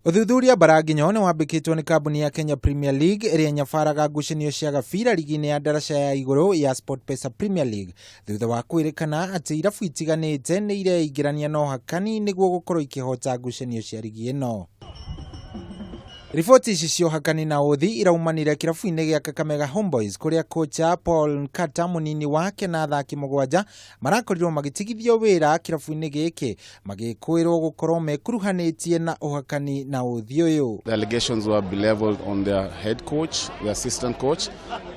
Ũthuthuria Mbaranginyo nĩ wambĩkĩtwo nĩ kambuni ya Kenya Premier League ĩrĩa ĩnyabaraga ngucanio cia gabira ligi-inĩ ya ndaraca ya igũrũ ya SportPesa Premier League thutha wa kwĩrĩkana atĩ irabu itiganĩte nĩ ireingĩrania na ũhakani nĩguo gũkorwo ikĩhota ngucanio cia ligi ĩno. Riboti ici cia ũhakani na ũthi iraumanire kĩrabu-inĩ gĩa Kakamega Homeboys kũrĩa kocha Paul Nkata, mũnini wake na athaki 7 marakorirwo magĩtigithio wĩra kĩrabu-inĩ gĩkĩ magĩkũĩrwo gũkorwo mekuruhanĩtie na ũhakani na ũthi ũyũ. The allegations were leveled on their head coach, the assistant coach,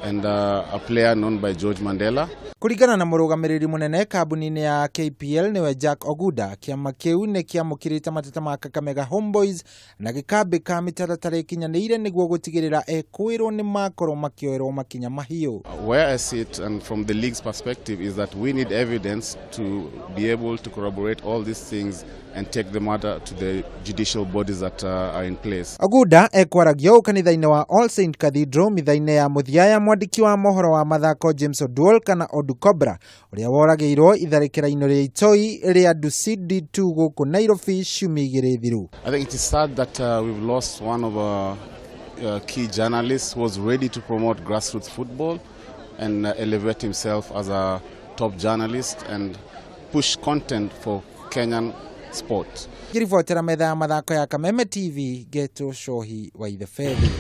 and a player known by George Mandela. Kũringana na mũrũgamĩrĩri mũnene kambuni-inĩ ya KPL nĩwe Jack Oguda, kĩama kĩu nĩ kĩamũkĩrĩte mateta ma Kakamega Homeboys na gĩkambĩka mĩtaratara ĩkinyanĩire nĩguo gũtigĩrĩra ekũĩrwo nĩ makorwo makĩoerwo makinya mahiũ. Where I see it, and from the league's perspective, is that we need evidence to be able to corroborate all these things and take the matter to the judicial bodies that are in place. Oguda ekwaragia ũũ kanitha-inĩ wa All Saint Cathedral mitha-inĩ ya mũthia ya mwandĩki wa mohoro wa mathako James Oduol kana Odu Cobra ũrĩa woragĩirwo itharĩkĩra-inĩ rĩa itoi rĩa Dusit D2 gũkũ Nairobi ciumia 2 thiru. I think it is sad that we've lost one of our key journalists who was ready to promote grassroots football and elevate himself as a top journalist and push content for Kenyan sport. Ngĩribotera metha ya mathako ya Kameme TV, Geto Shohi wa Ithefethi.